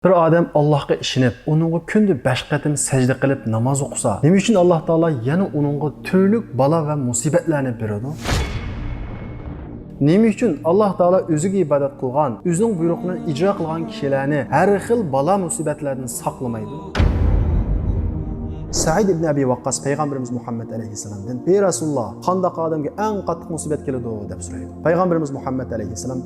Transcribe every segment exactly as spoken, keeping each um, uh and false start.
بىر ئادەم ئاللاھقا ئىشىنىپ، ئۇنىڭغا كۈندە بەش قېتىم سەجدە قىلىپ ناماز ئوقۇسا، نېمە ئۈچۈن ئاللاھ تائالا يەنە ئۇنىڭغا تۈرلۈك بالا ۋە مۇسىبەتلەرنى بېرىدۇ؟ نېمە ئۈچۈن ئاللاھ تائالا ئۆزىگە ئىبادەت قىلغان، ئۆزىنىڭ بۇيرۇقلىرىنى ئىجرا قىلغان كىشىلەرنى ھەر خىل بالا مۇسىبەتلەردىن ساقلىمايدۇ؟ سەئىد ئىبن ئەبى ۋەققاس پەيغەمبىرىمىز مۇھەممەد ئەلەيھىسسالامدىن: «ئەي رەسۇلۇللاھ، قانداق ئادەمگە ئەڭ قاتتىق مۇسىبەت كېلىدۇ؟» دەپ سورايدۇ. پەيغەمبىرىمىز مۇھەممەد ئەلەيھىسسالام: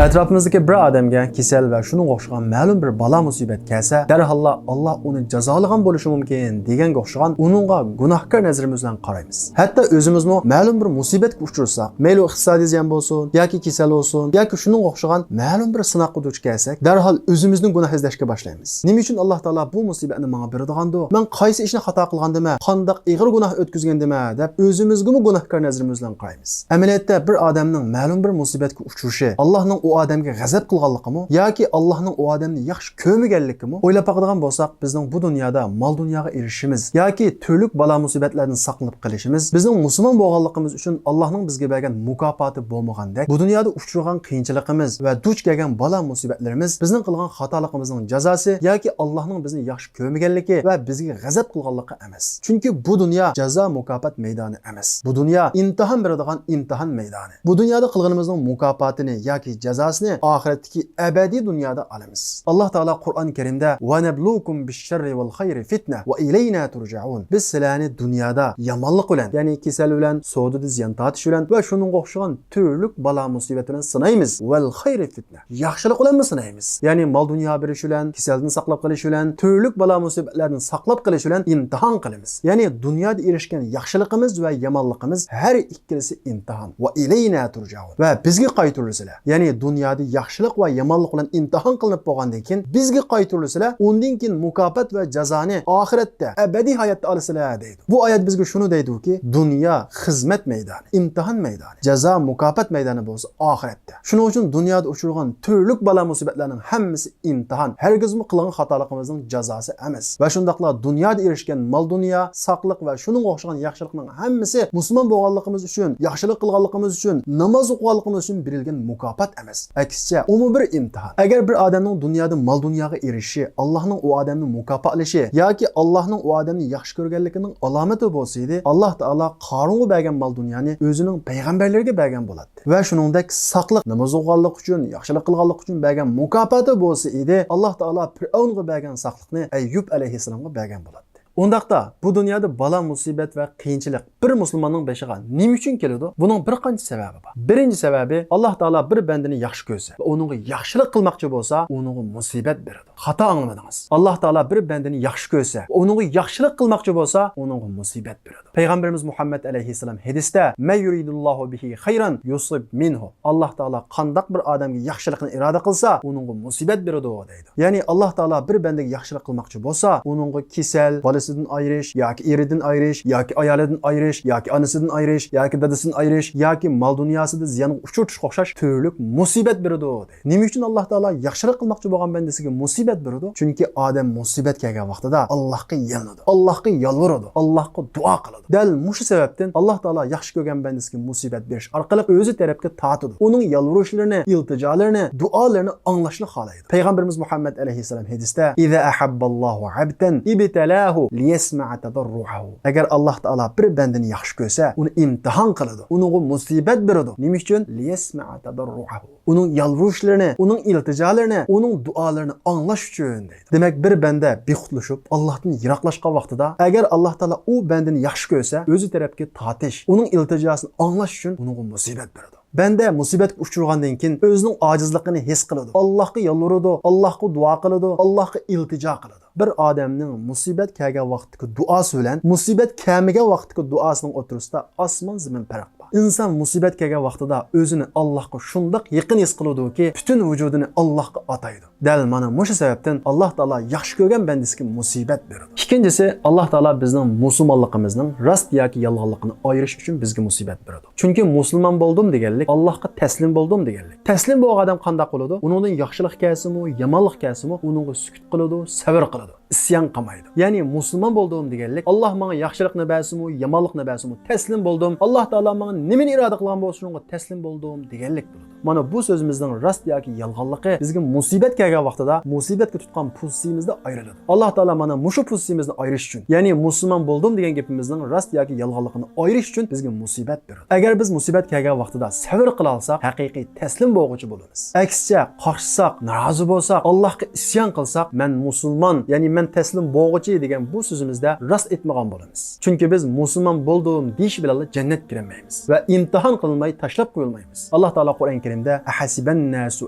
ئەتراپىمىزدىكى بىر ئادەمگە كېسەل ۋە شۇنىڭغا ئوخشىغان مەلۇم بىر بالا مۇسىبەت كەلسە، دەرھاللا ئاللاھ ئۇنى جازالىغان بولۇشى مۇمكىن دېگەنگە ئوخشىغان ئۇنىڭغا گۇناھكار نەزىرىمىز بىلەن قارايمىز. ھەتتا ئۆزىمىزمۇ مەلۇم بىر مۇسىبەتكە ئۇچرىساق، مەيلى ئۇ ئىقتىسادىي زىيان بولسۇن ياكى كېسەل بولسۇن ياكى شۇنىڭغا ئوخشىغان مەلۇم بىر سىناققا دۇچ كەلسەك، دەرھال ئۆزىمىزدىن گۇناھ ئىزدەشكە باشلايمىز. نېمە ئۈچۈن ئاللاھ تائالا بۇ مۇسىبەتنى ماڭا بېرىدىغاندۇ؟ مەن قايسى ئىشنى خاتا قىلغاندىمەن؟ قانداق ئېغىر گۇناھ ئۆتكۈزگەندىمەن؟ دەپ ئۆزىمىزگىمۇ گۇناھكار نەزىرىمىز بىلەن قارايمىز. ئەمەلىيەتتە بىر ئادەمنىڭ مەلۇم بىر مۇسىبەتكە ئۇچرىشى ئاللاھنىڭ ئۇ ئادەمگە غەزەپ قىلغانلىقىمۇ ياكى ئاللاھنىڭ ئۇ ئادەمنى ياخشى كۆرمىگەنلىكىمۇ؟ ئويلاپ باقىدىغان بولساق، بىزنىڭ بۇ دۇنيادا مال-دۇنياغا ئېرىشىشىمىز ياكى تۈرلۈك بالا-مۇسىبەتلەردىن ساقلىنىپ قېلىشىمىز بىزنىڭ مۇسۇلمان بولغانلىقىمىز ئۈچۈن ئاللاھنىڭ بىزگە بەرگەن مۇكاپاتى بولمىغاندەك، بۇ دۇنيادا ئۇچرىغان قىيىنچىلىقىمىز ۋە دۇچ كەلگەن بالا-مۇسىبەتلىرىمىز بىزنىڭ قىلغان خاتالىقىمىزنىڭ جازاسى ياكى ئاللاھنىڭ بىزنى ياخشى كۆرمىگەنلىكى ۋە بىزگە غەزەپ قىلغانلىقى ئەمەس. چۈنكى بۇ دۇنيا جازا-مۇكاپات مەيدانى ئەمەس. بۇ دۇنيا ئىمتىھان بېرىدىغان ئىمتىھان مەيدانى. بۇ دۇنيادا قىلغىنىمىزنىڭ مۇكاپاتىنى ياكى جازاسىنى ئاخىرەتتىكى ئەبەدىي دۇنيادا ئالىمىز. ئاللاھ تائالا قۇرئان كەرىمدە: «ونبلوكم بالشر والخير فتنة وإلينا ترجعون.» بىز سىلەرنى دۇنيادا يامانلىق بىلەن، يەنى كېسەل بىلەن، سودىدا زىيان تارتىش بىلەن ۋە شۇنىڭغا ئوخشىغان تۈرلۈك بالا-مۇسىبەت بىلەن سىنايمىز. ۋەل خەيرى فتنە. ياخشىلىق بىلەنمۇ سىنايمىز. يەنى مال-دۇنيا بېرىش بىلەن، كېسەلدىن ساقلاپ قېلىش بىلەن، تۈرلۈك بالا-مۇسىبەتلەردىن ساقلاپ قېلىش بىلەن ئىمتىھان قىلىمىز. يەنى دۇنيادا ئېرىشكەن ياخشىلىقىمىز ۋە يامانلىقىمىز ھەر ئىككىلىسى ئىمتىھان. ۋە ئىلەينا تۇرجەئۇن. ۋە بىزگە قايتۇرۇلىسىلەر. يەنى دۇنيادا ياخشىلىق ۋە يامانلىق بىلەن ئىمتىھان قىلىنىپ بولغاندىن كېيىن بىزگە قايتۇرۇلىسىلەر. ئۇندىن كېيىن مۇكاپات ۋە جازانى ئاخىرەتتە، ئەبەدىي ھاياتتا ئالىسىلەر دەيدۇ. بۇ ئايەت بىزگە شۇنى دەيدۇكى، دۇنيا خىزمەت مەيدانى، ئىمتىھان مەيدانى، جازا مۇكاپات مەيدانى بولسا ئاخىرەتتە. شۇنىڭ ئۈچۈن دۇنيادا ئۇچرىغان تۈرلۈك بالا مۇسىبەتلەرنىڭ ھەممىسى ئىمتىھان، ھەرگىزمۇ قىلغان خاتالىقىمىزنىڭ جازاسى ئەمەس. ۋە شۇنداقلا دۇنيادا ئېرىشكەن مال-دۇنيا، ساقلىق ۋە شۇنىڭغا ئوخشىغان ياخشىلىقنىڭ ھەممىسى مۇسۇلمان بولغانلىقىمىز ئۈچۈن، ياخشىلىق قىلغانلىقىمىز ئۈچۈن، ناماز ئوقۇغانلىقىمىز ئۈچۈن بېرىلگەن مۇكاپات ئەمەس. ئەكسىچە، ئۇمۇ بىر ئىمتىھان. ئەگەر بىر ئادەمنىڭ دۇنيادا مال-دۇنياغا ئېرىشىشى، ئاللاھنىڭ ئۇ ئادەمنى مۇكاپاتلىشى ياكى ئاللاھنىڭ ئۇ ئادەمنى ياخشى كۆرگەنلىكىنىڭ ئالامىتى بولسا ئىدى، ئاللاھ تائالا قارۇنغا بەرگەن مال-دۇنيانى ئۆزىنىڭ پەيغەمبەرلىرىگە بەرگەن بولاتتى. ۋە شۇنىڭدەك ساقلىق، ناماز ئوقۇغانلىقى ئۈچۈن، ياخشىلىق قىلغانلىقى ئۈچۈن بەرگەن مۇكاپاتى بولسا ئىدى، ئاللاھ تائالا پىرئەۋنغا بەرگەن ساقلىقنى ئەييۇب ئەلەيھىسسالامغا بەرگەن بولاتتى. ئۇنداقتا، بۇ دۇنيادا بالا-مۇسىبەت ۋە قىيىنچىلىق بىر مۇسۇلماننىڭ بېشىغا نېمە ئۈچۈن كېلىدۇ؟ بۇنىڭ بىر قانچە سەۋەبى بار. بىرىنچى سەۋەبى، ئاللاھ تائالا بىر بەندىنى ياخشى كۆرسە ۋە ئۇنىڭغا ياخشىلىق قىلماقچى بولسا، ئۇنىڭغا مۇسىبەت بېرىدۇ. خاتا ئاڭلىمىدىڭىز. ئاللاھ تائالا بىر بەندىنى ياخشى كۆرسە ۋە ئۇنىڭغا ياخشىلىق قىلماقچى بولسا، ئۇنىڭغا مۇسىبەت بېرىدۇ. پەيغەمبىرىمىز مۇھەممەد ئەلەيھىسسالام ھەدىستە، مەن يۇرىدۇللاھۇ بىھى خەيرەن يۇسىب مىنھۇ. ئاللاھ تائالا قانداق بىر ئادەمگە ياخشىلىقنى ئىرادە قىلسا، ئۇنىڭغا مۇسىبەت بېرىدۇ، دەيدۇ. يەنى ئاللاھ تائالا بىر بەندىگە ياخشىلىق قىلماقچى بولسا، ئۇنىڭغا كېسەل، بالىسىدىن ئايرىش ياكى ئېرىدىن ئايرىش ياكى ئايالىدىن ئايرىش ياكى ئانىسىدىن ئايرىش ياكى دادىسىدىن ئايرىش ياكى مال-دۇنياسىدا زىيانغا ئۇچرىتىشقا ئوخشاش تۈرلۈك مۇسىبەت بېرىدۇ، دەيدۇ. نېمە ئۈچۈن ئاللاھ تائالا ياخشىلىق قىلماقچى بولغان بەندىسىگە مۇسىبەت بېرىدۇ؟ چۈنكى ئادەم مۇسىبەت كەلگەن ۋاقتىدا ئاللاھقا يېلىنىدۇ، ئاللاھقا يالۋۇرىدۇ، ئاللاھقا دۇئا قىلىدۇ. دەل مۇشۇ سەۋەبتىن ئاللاھ تائالا ياخشى كۆرگەن بەندىسىگە مۇسىبەت بېرىش ئارقىلىق ئۆزى تەرەپكە تارتىدۇ. ئۇنىڭ يالۋۇرۇشلىرىنى، ئىلتىجالىرىنى، دۇئالىرىنى ئاڭلاشنى خالايدۇ. پەيغەمبىرىمىز مۇھەممەد ئەلەيھىسسالام ھەدىستە، ئىزا ئەھەبباللاھۇ ئەبدەن ئىبتەلاھۇ لىيەسمەئە تەزەررۇئەھۇ. ئەگەر ئاللاھ تائالا بىر بەندىنى ياخشى كۆرسە، ئۇنى ئىمتىھان قىلىدۇ، ئۇنىڭغا مۇسىبەت بېرىدۇ. نېمە ئۈچۈن؟ لىيەسمەئە تەزەررۇئەھۇ. ئۇنىڭ يالۋۇرۇشلىرىنى، ئۇنىڭ ئىلتىجالىرىنى، ئۇنىڭ دۇئالىرىنى ئاڭلاش ئۈچۈن، دەيدۇ. دېمەك، بىر بەندە بىخۇدلىشىپ، ئاللاھتىن يىراقلاشقان ۋاقتىدا، ئەگەر ئاللاھ تائالا ئۇ بەندىنى ياخشى كۆرسە، ئۆزى تەرەپكە تارتىش، ئۇنىڭ ئىلتىجاسىنى ئاڭلاش ئۈچۈن ئۇنىڭغا مۇسىبەت بېرىدۇ. بەندە مۇسىبەتكە ئۇچرىغاندىن كېيىن ئۆزىنىڭ ئاجىزلىقىنى ھېس قىلىدۇ. ئاللاھقا يالۋۇرىدۇ، ئاللاھقا دۇئا قىلىدۇ، ئاللاھقا ئىلتىجا قىلىدۇ. بىر ئادەمنىڭ مۇسىبەت كەلگەن ۋاقىتتىكى دۇئاسى بىلەن مۇسىبەت كەلمىگەن ۋاقىتتىكى دۇئاسىنىڭ ئوتتۇرىسىدا ئاسمان زېمىن پەرق بار. ئىنسان مۇسىبەت كەلگەن ۋاقتىدا ئۆزىنى ئاللاھقا شۇنداق يېقىن ھېس قىلىدۇكى، پۈتۈن ۋۇجۇدىنى ئاللاھقا ئاتايدۇ. دەل مانا مۇشۇ سەۋەبتىن ئاللاھ تائالا ياخشى كۆرگەن بەندىسىگە مۇسىبەت بېرىدۇ. ئىككىنچىسى، ئاللاھ تائالا بىزنىڭ مۇسۇلمانلىقىمىزنىڭ راست ياكى يالغانلىقىنى ئايرىش ئۈچۈن بىزگە مۇسىبەت بېرىدۇ. چۈنكى مۇسۇلمان بولدۇم دېگەنلىك، ئاللاھقا تەسلىم بولدۇم دېگەنلىك. تەسلىم بولغان ئادەم قانداق بولىدۇ؟ ئۇنىڭدىن ياخشىلىق كەلسىمۇ، يامانلىق كەلسىمۇ، ئۇنىڭغا سۈكۈت قىلىدۇ، سەۋر قىلىدۇ. ئىسيان قىلمايدۇ. يەنى مۇسۇلمان بولدۇم دېگەنلىك، ئاللا ماڭا ياخشىلىقنى بەرسىمۇ، يامانلىقنى بەرسىمۇ، تەسلىم بولدۇم. ئاللا تائالا ماڭا نېمىنى ئىرادە قىلغان بولسا، شۇنىڭغا تەسلىم بولدۇم دېگەنلىك بولىدۇ. مانا بۇ سۆزىمىزنىڭ راست ياكى يالغانلىقى بىزگە مۇسىبەت كەلگەن ۋاقتىدا مۇسىبەتكە تۇتقان پوزىتسىيىمىزدا ئايرىلىدۇ. ئاللا تائالا مانا مۇشۇ پوزىتسىيىمىزنى ئايرىش ئۈچۈن، يەنى مۇسۇلمان بولدۇم دېگەن گېپىمىزنىڭ راست ياكى يالغانلىقىنى ئايرىش ئۈچۈن بىزگە مۇسىبەت بېرىدۇ. ئەگەر بىز مۇسىبەت كەلگەن ۋاقتىدا سەۋر قىلالىساق، ھەقىقىي تەسلىم بولغۇچى بولىمىز. ئەكسىچە، قاقشىساق، نارازى بولساق، ئاللاھقا ئىسيان قىلساق، مەن مۇسۇلمان، يەنى مەن تەسلىم بولغۇچى دېگەن بۇ سۆزىمىزدە راست ئېيتمىغان بولىمىز. چۈنكى بىز مۇسۇلمان بولدۇم دېيىش بىلەنلا جەننەتكە كىرەلمەيمىز ۋە ئىمتىھان قىلىنماي تاشلاپ قويۇلمايمىز. ئاللا تائالا قۇرئان كەرىمدە، «ئەھەسىبەن ناسۇ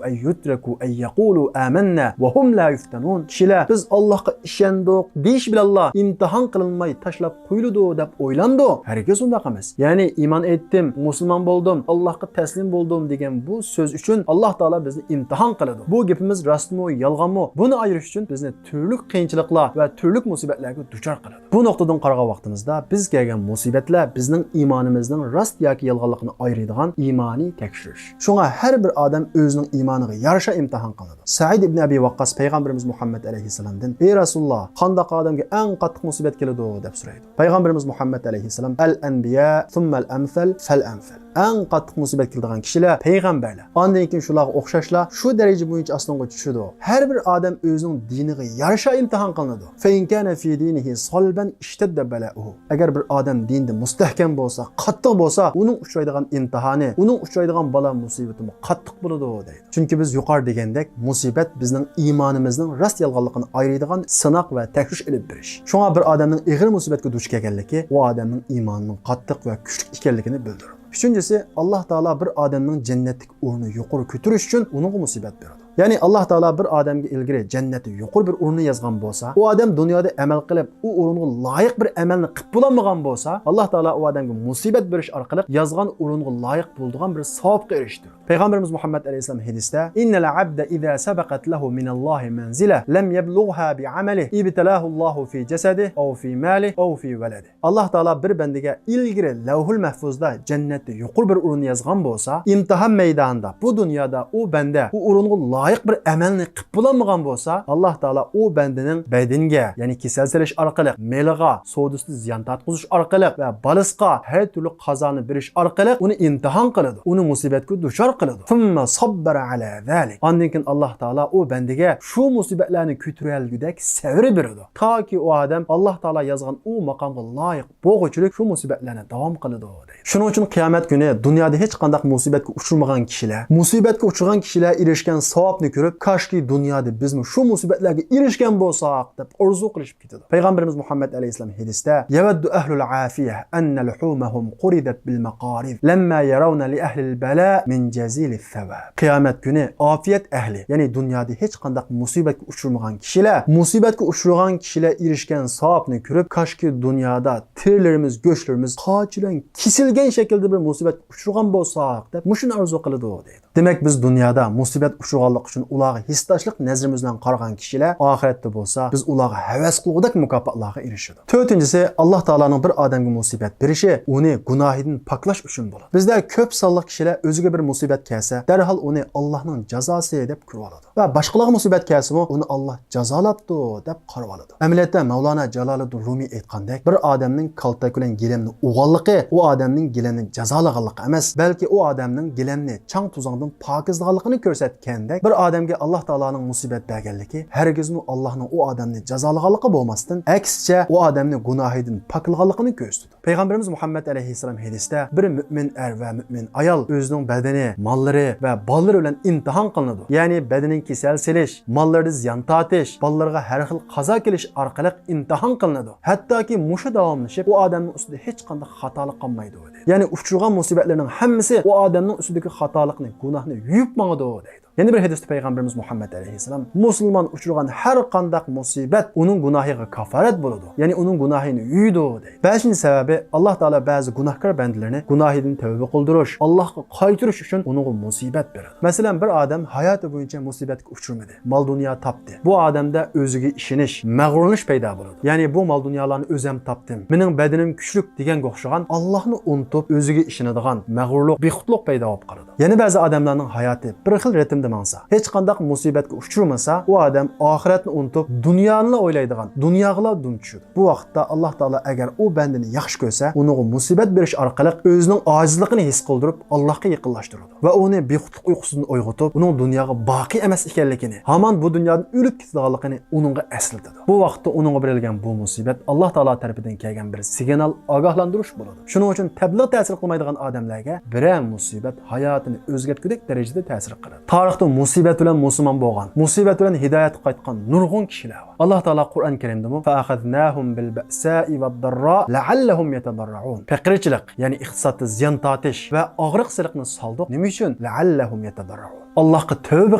ئەن يۇترەكۇ ئەن يەقۇلۇ ئامەننا ۋە ھۇم لا يۇفتەنۇن.» كىشىلەر، «بىز ئاللاھقا ئىشەندۇق» دېيىش بىلەنلا ئىمتىھان قىلىنماي تاشلاپ قويۇلىدۇ دەپ ئويلامدۇ؟ ھەرگىز ئۇنداق ئەمەس. يەنى ئىمان ئېيتتىم، مۇسۇلمان بولدۇم، ئاللاھقا تەسلىم بولدۇم دېگەن بۇ سۆز ئۈچۈن ئاللا تائالا بىزنى ئىمتىھان قىلىدۇ. بۇ گېپىمىز راستمۇ، يالغانمۇ؟ بۇنى ئايرىش ئۈچۈن بىزنى تۈرلۈك قىيىنچىلىقلار ۋە تۈرلۈك مۇسىبەتلەرگە دۇچار قىلىدۇ. بۇ نۇقتىدىن قارىغان ۋاقتىمىزدا بىز كەلگەن مۇسىبەتلەر بىزنىڭ ئىمانىمىزنىڭ راست ياكى يالغانلىقىنى ئايرىيدىغان ئىمانىي تەكشۈرۈش. شۇڭا ھەر بىر ئادەم ئۆزىنىڭ ئىمانىغا يارىشا ئىمتىھان قىلىنىدۇ. سەئىد ئىبن ئەبى ۋەققاس پەيغەمبىرىمىز مۇھەممەد ئەلەيھىسسالامدىن، «ئەي رەسۇلاللا، قانداق ئادەمگە ئەڭ قاتتىق مۇسىبەت كېلىدۇ؟» دەپ سورايدۇ. پەيغەمبىرىمىز مۇھەممەد ئەلەيھىسسالام، «ئەل-ئەنبىيا، سۇممەل-ئەمسەل، فەل-ئەمسەل.» ئەڭ قاتتىق مۇسىبەت كېلىدىغان كىشىلەر پەيغەمبەرلەر. ئاندىن كېيىن شۇلارغا ئوخشاشلا شۇ دەرىجە بويىچە ئاستىڭغا چۈشىدۇ. ھەر بىر ئادەم ئۆزىنىڭ دىنىغا يارىشا ئىمتىھان قىلىنىدۇ. فەئىن كانە فى دىنىھى سالبەن ئىشتەددە بەلائۇھۇ. ئەگەر بىر ئادەم دىنىدا مۇستەھكەم بولسا، قاتتىق بولسا، ئۇنىڭ ئۇچرايدىغان ئىمتىھانى، ئۇنىڭ ئۇچرايدىغان بالا مۇسىبىتىمۇ قاتتىق بولىدۇ، دەيدۇ. چۈنكى بىز يۇقىرى دېگەندەك، مۇسىبەت بىزنىڭ ئىمانىمىزنىڭ راست يالغانلىقىنى ئايرىيدىغان سىناق ۋە تەكشۈرۈش ئېلىپ بېرىش. شۇڭا بىر ئادەمنىڭ ئېغىر مۇسىبەتكە دۇچ كەلگەنلىكى ئۇ ئادەمنىڭ ئىمانىنىڭ قاتتىق ۋە كۈچلۈك ئىكەنلىكىنى بىلدۈرىدۇ. ئۈچىنچىسى، ئاللا تائالا بىر ئادەمنىڭ جەننەتتىكى ئورنىنى يۇقىرى كۆتۈرۈش ئۈچۈن ئۇنىڭغا مۇسىبەت بېرىدۇ. يەنى ئاللا تائالا بىر ئادەمگە ئىلگىرى جەننەتتە يۇقىرى بىر ئورۇننى يازغان بولسا، ئۇ ئادەم دۇنيادا ئەمەل قىلىپ، ئۇ ئورۇنغا لايىق بىر ئەمەلنى قىلىپ بولالمىغان بولسا، ئاللا تائالا ئۇ ئادەمگە مۇسىبەت بېرىش ئارقىلىق يازغان ئورۇنغا لايىق بولىدىغان بىر ساۋابقا ئېرىشتۈرىدۇ. پەيغەمبىرىمىز مۇھەممەد ئەلەيھىسسالام ھەدىستە، «ئىننەل ئەبدە ئىزا سەبەقەت لەھۇ مىنەللاھى مەنزىلە لەم يەبلۇغھا بىئەمەلىھ ئىبتەلاھۇللاھۇ فى جەسەدىھ ئەۋ فى مالىھ ئەۋ فى ۋەلەدىھ.» ئاللا تائالا بىر بەندىگە ئىلگىرى لەۋھۇل مەھفۇزدا جەننەتتە يۇقىرى بىر ئورۇن يازغان بولسا، ئىمتىھان مەيدانىدا بۇ دۇنيادا ئۇ بەندە ئۇ ئورۇنغا لايىق بىر ئەمەلنى قىلىپ بولالمىغان بولسا، ئاللا تائالا ئۇ بەندىنىڭ بەدىنىگە، يەنى كېسەل سېلىش ئارقىلىق، مېلىغا، سودىسىدا زىيان تارتقۇزۇش ئارقىلىق ۋە بالىسىغا ھەر تۈرلۈك قازانى بېرىش ئارقىلىق ئۇنى ئىمتىھان قىلىدۇ، ئۇنى مۇسىبەتكە دۇچار قىلىدۇ. ثم صبر على ذلك. ئاندىن كېيىن ئاللا تائالا ئۇ بەندىگە شۇ مۇسىبەتلەرنى كۆتۈرەلىگۈدەك سەۋر بېرىدۇ. تاكى ئۇ ئادەم ئاللا تائالا يازغان ئۇ ماقامغا لايىق بولغۇچىلىك شۇ مۇسىبەتلەرنى داۋام قىلىدۇ، دەيدۇ. شۇنىڭ ئۈچۈن قىيامەت كۈنى دۇنيادا ھېچقانداق مۇسىبەتكە ئۇچرىمىغان كىشىلەر، مۇسىبەتكە ئۇچرىغان كىشىلەر ئېرىشكەن ساۋابنى كۆرۈپ، «كاشكى دۇنيادا بىزمۇ شۇ مۇسىبەتلەرگە ئېرىشكەن بولساق» دەپ ئارزۇ قىلىشىپ كېتىدۇ. پەيغەمبىرىمىز مۇھەممەد ئەلەيھىسسالام ھەدىستە، «يود أهل العافية أن لحومهم قرضت بالمقاريض لما يرون لأهل البلاء من جزيل الثواب.» قىيامەت كۈنى ئافىيەت ئەھلى، يەنى دۇنيادا ھېچقانداق مۇسىبەتكە ئۇچرىمىغان كىشىلەر، مۇسىبەتكە ئۇچرىغان كىشىلەر ئېرىشكەن ساۋابنى كۆرۈپ، «كاشكى دۇنيادا تېرىلىرىمىز، گۆشلىرىمىز قاچىلان كېسىلگەن شەكىلدە بىر مۇسىبەتكە ئۇچرىغان بولساق» دەپ مۇشۇنى ئارزۇ قىلىدۇ، دەيدۇ. دېمەك، بىز دۇنيادا مۇسىبەت ئۇچرىغانلىقى ئۈچۈن ئۇلارغا ھېسداشلىق نەزىرىمىز بىلەن قارىغان كىشىلەر ئاخىرەتتە بولسا بىز ئۇلارغا ھەۋەس قىلغۇدەك مۇكاپاتلارغا ئېرىشىدۇ. تۆتىنچىسى، ئاللا تائالانىڭ بىر ئادەمگە مۇسىبەت بېرىشى ئۇنى گۇناھىدىن پاكلاش ئۈچۈن بولىدۇ. بىزدە كۆپ سانلىق كىشىلەر ئۆزىگە بىر مۇسىبەت كەلسە، دەرھال ئۇنى ئاللانىڭ جازاسى دەپ كۆرۈۋالىدۇ ۋە باشقىلارغا مۇسىبەت كەلسىمۇ، ئۇنى ئاللا جازالاپتۇ دەپ قارىۋالىدۇ. ئەمەلىيەتتە، مەۋلانا جالالىدىن رۇمىي ئېيتقاندەك، بىر ئادەمنىڭ كالتەك بىلەن گىلەمنى ئۇغانلىقى ئۇ ئادەمنىڭ گىلەمنى جازالىغانلىقى ئەمەس، بەلكى ئۇ ئادەمنىڭ گىلەمنى چاڭ-توزاڭدىن پاكىزلىغانلىقىنى كۆرسەتكەندەك، بىر ئادەمگە ئاللا تائالانىڭ مۇسىبەت بەرگەنلىكى ھەرگىزمۇ ئاللانىڭ ئۇ ئادەمنى جازالىغانلىقى بولماستىن، ئەكسىچە، ئۇ ئادەمنى گۇناھىدىن پاكلىغانلىقىنى كۆرسىتىدۇ. پەيغەمبىرىمىز مۇھەممەد ئەلەيھىسسالام ھەدىستە، بىر مۆمىن ئەر ۋە مۆمىن ئايال ئۆزىنىڭ بەدىنى، ماللىرى ۋە بالىلىرى بىلەن ئىمتىھان قىلىنىدۇ. يەنى بەدىنىگە كېسەل سېلىش، ماللىرىدا زىيان تارتىش، بالىلىرىغا ھەر خىل قازا كېلىش ئارقىلىق ئىمتىھان قىلىنىدۇ. ھەتتاكى مۇشۇ داۋاملىشىپ، ئۇ ئادەمنىڭ ئۈستىدە ھېچقانداق خاتالىق قالمايدۇ، دەيدۇ. يەنى ئۇچرىغان مۇسىبەتلەرنىڭ ھەممىسى ئۇ ئادەمنىڭ ئۈستىدىكى خاتالىقنى، گۇناھنى يۇيۇپ ماڭىدۇ، دەيدۇ. يەنە بىر ھەدىستە پەيغەمبىرىمىز مۇھەممەد ئەلەيھىسسالام، مۇسۇلمان ئۇچرىغان ھەر قانداق مۇسىبەت ئۇنىڭ گۇناھىغا كافارەت بولىدۇ، يەنى ئۇنىڭ گۇناھىنى يۇيىدۇ، دەيدۇ. بەشىنچى سەۋەبى، ئاللا تائالا بەزى گۇناھكار بەندىلىرىنى گۇناھىدىن تەۋبە قىلدۇرۇش، ئاللاغا قايتۇرۇش ئۈچۈن ئۇنىڭغا مۇسىبەت بېرىدۇ. مەسىلەن، بىر ئادەم ھاياتى بويىچە مۇسىبەتكە ئۇچرىمىدى، مال-دۇنيا تاپتى. بۇ ئادەمدە ئۆزىگە ئىشىنىش، مەغرۇرلىنىش پەيدا بولىدۇ. يەنى، «بۇ مال-دۇنيالارنى ئۆزەم تاپتىم، مېنىڭ بەدىنىم كۈچلۈك» دېگەنگە ئوخشىغان، ئاللاھنى ئۇنتۇپ، ئۆزىگە ئىشىنىدىغان مەغرۇرلۇق، بىخۇدلۇق پەيدا بولۇپ قالىدۇ. يەنە بەزى ئادەملەرنىڭ ھاياتى بىر خىل رىتىمدا ماڭسا، ھېچقانداق مۇسىبەتكە ئۇچرىمىسا، ئۇ ئادەم ئاخىرەتنى ئۇنتۇپ، دۇنيانىلا ئويلايدىغان، دۇنياغىلا دۈم چۈشىدۇ. بۇ ۋاقىتتا ئاللاھ تائالا ئەگەر ئۇ بەندىنى ياخشى كۆرسە، ئۇنىڭغا مۇسىبەت بېرىش ئارقىلىق ئۆزىنىڭ ئاجىزلىقىنى ھېس قىلدۇرۇپ، ئاللاھقا يېقىنلاشتۇرىدۇ ۋە ئۇنى بىخۇدلۇق ئۇيقۇسىدىن ئويغىتىپ، ئۇنىڭ دۇنياغا باقىي ئەمەس ئىكەنلىكىنى، ھامان بۇ دۇنيادىن ئۆلۈپ كېتىدىغانلىقىنى ئۇنىڭغا ئەسلىتىدۇ. بۇ ۋاقىتتا ئۇنىڭغا بېرىلگەن بۇ مۇسىبەت ئاللاھ تائالا تەرىپىدىن كەلگەن بىر سىگنال، ئاگاھلاندۇرۇش بولىدۇ. شۇنىڭ ئۈچۈن تەبلىغ تەسىر قىلمايدىغان ئادەملەرگە بىرەر مۇسىبەت ھاياتىنى ئۆزگەرتكۈدەك دەرىجىدە تەسىر قىلىدۇ. تارىختا مۇسىبەت بىلەن مۇسۇلمان بولغان، مۇسىبەت بىلەن ھىدايەتكە قايتقان نۇرغۇن كىشىلەر بار. ئاللاھ تائالا قۇرئان كەرىمدىمۇ، فأخذناهم بالبأساء والضراء لعلهم يتضرعون. پېقىرچىلىق، يەنى ئىقتىسادتا زىيان تارتىش ۋە ئاغرىق-سېرىقنى سالدۇق. نېمە ئۈچۈن؟ لعلهم يتضرعون. ئاللاھقا تەۋبە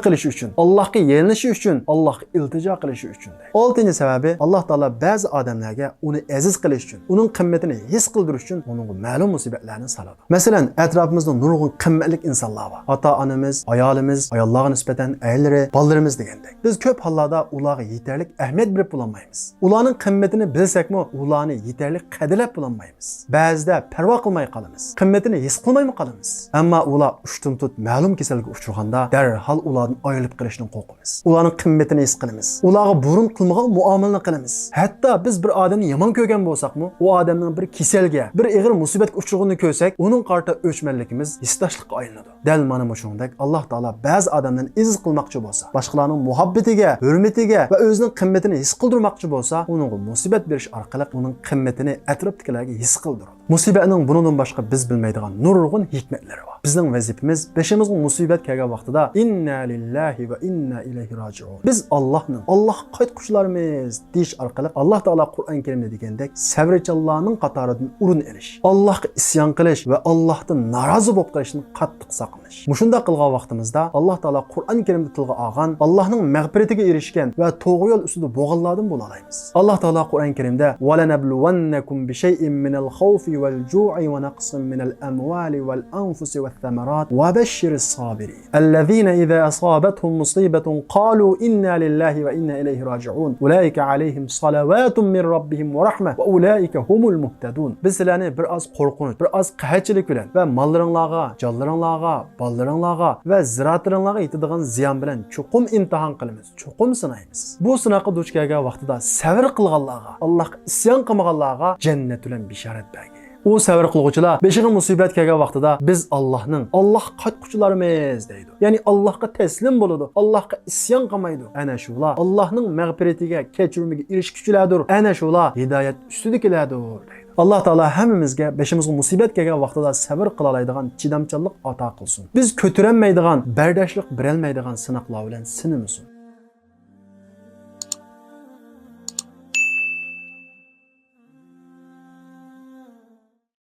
قىلىش ئۈچۈن، ئاللاھقا يېلىنىشى ئۈچۈن، ئاللاھقا ئىلتىجا قىلىشى ئۈچۈن. ئالتىنچى سەۋەبى، ئاللاھ تائالا بەزى ئادەملەرگە ئۇنى ئەزىز قىلىش ئۈچۈن، ئۇنىڭ قىممىتىنى ھېس قىلدۇرۇش ئۈچۈن ئۇنىڭغا مەلۇم مۇسىبەتلەرنى سالىدۇ. مەسىلەن، ئەتراپىمىزدا نۇرغۇن قىممەتلىك ئىنسانلار بار. ئاتا-ئانىمىز، ئايالىمىز، ئاياللارغا نىسبەتەن ئەرلىرى، بالىلىرىمىز دېگەندەك. بىز كۆپ ھاللاردا ئۇلارغا يېتەرلىك ئەھمىيەت بېرىپ بولالمايمىز. ئۇلارنىڭ قىممىتىنى بىلسەكمۇ، ئۇلارنى يېتەرلىك قەدىرلەپ بولالمايمىز. بەزىدە پەرۋا قىلماي قالىمىز. قىممىتىنى ھېس قىلمايمۇ قالىمىز. ئەمما ئۇلار ئۇشتۇمتۇت مەلۇم كېسەلگە ئۇچرىغاندا، دەرھال ئۇلاردىن ئايرىلىپ قېلىشتىن قورقىمىز. ئۇلارنىڭ قىممىتىنى ھېس قىلىمىز. ئۇلارغا بۇرۇن قىلمىغان مۇئامىلىنى قىلىمىز. ھەتتا بىز بىر ئادەمنى يامان كۆرگەن بولساقمۇ، ئۇ ئادەمنىڭ بىر كېسەلگە، بىر ئېغىر مۇسىبەتكە ئۇچرىغىنىنى كۆرسەك، ئۇنىڭغا قارىتا ئۆچمەنلىكىمىز ھېسداشلىققا ئايلىنىدۇ. دەل مانا مۇشۇنىڭدەك، ئاللاھ تائالا بەزى ئادەملەرنى ئەزىز قىلماقچى بولسا، باشقىلارنىڭ مۇھەببىتىگە، ھۆرمىتىگە ۋە ئۆزىنىڭ قىممىتىنى ھېس قىلدۇرماقچى بولسا، ئۇنىڭغا مۇسىبەت بېرىش ئارقىلىق ئۇنىڭ قىممىتىنى ئەتراپتىكىلەرگە ھېس قىلدۇرىدۇ. مۇسىبەتنىڭ بۇنىڭدىن باشقا بىز بىلمەيدىغان نۇرغۇن ھېكمەتلىرى بار. بىزنىڭ ۋەزىپىمىز، بېشىمىزغا مۇسىبەت كەلگەن ۋاقتىدا، ئىننا لىللاھى ۋە ئىننا ئىلەيھى راجىئۇن. بىز ئاللاھنىڭ، ئاللاھقا قايتقۇچىلارمىز دېيىش ئارقىلىق، ئاللاھ تائالا قۇرئان كەرىمدە دېگەندەك، سەۋرچانلارنىڭ قاتارىدىن ئورۇن ئېلىش، ئاللاھقا ئىسيان قىلىش ۋە ئاللاھتىن نارازى بولۇپ قېلىشتىن قاتتىق ساقلىنىش. مۇشۇنداق قىلغان ۋاقتىمىزدا، ئاللاھ تائالا قۇرئان كەرىمدە تىلغا ئالغان، ئاللاھنىڭ مەغپىرىتىگە ئېرىشكەن ۋە توغرا يول ئۈستىدە بولغانلاردىن بولالايمىز. ئاللاھ تائالا قۇرئان كەرىمدە، ولنبلونكم بشيء من الخوف والجوع ونقص من الأموال والأنفس والثمرات وبشر الصابرين. الذين إذا أصابتهم مصيبة قالوا إنا لله وإنا إليه راجعون. أولئك عليهم صلوات من ربهم ورحمة وأولئك هم المهتدون. بىز سىلەرنى بىر ئاز قورقۇنچ، بىر ئاز قەھەتچىلىك بىلەن ۋە ماللىرىڭلارغا، جانلىرىڭلارغا، بالىلىرىڭلارغا ۋە زىرائەتلىرىڭلارغا يېتىدىغان زىيان بىلەن چوقۇم ئىمتىھان قىلىمىز، چوقۇم سىنايمىز. بۇ سىناققا دۇچ كەلگەن ۋاقتىدا سەۋر قىلغانلارغا، ئاللاھقا ئىسيان قىلمىغانلارغا جەننەت بىلەن بېشارەت بەرگەن. ئۇ سەۋر قىلغۇچىلار بېشىغا مۇسىبەت كەلگەن ۋاقتىدا، بىز ئاللاھنىڭ، ئاللاھقا قايتقۇچىلارمىز دەيدۇ. يەنى ئاللاھقا تەسلىم بولىدۇ، ئاللاھقا ئىسيان قىلمايدۇ. ئەنە شۇلار ئاللاھنىڭ مەغپىرىتىگە، كەچۈرۈمىگە ئېرىشكۈچىلەردۇر. ئەنە شۇلار ھىدايەت ئۈستىدىكىلەردۇر دەيدۇ. ئاللاھ تائالا ھەممىمىزگە بېشىمىزغا مۇسىبەت كەلگەن ۋاقتىدا سەۋر قىلالايدىغان چىدامچانلىق ئاتا قىلسۇن. بىز كۆتۈرەلمەيدىغان، بەرداشلىق بېرەلمەيدىغان سىناقلار بىلەن سىنىمىسۇن.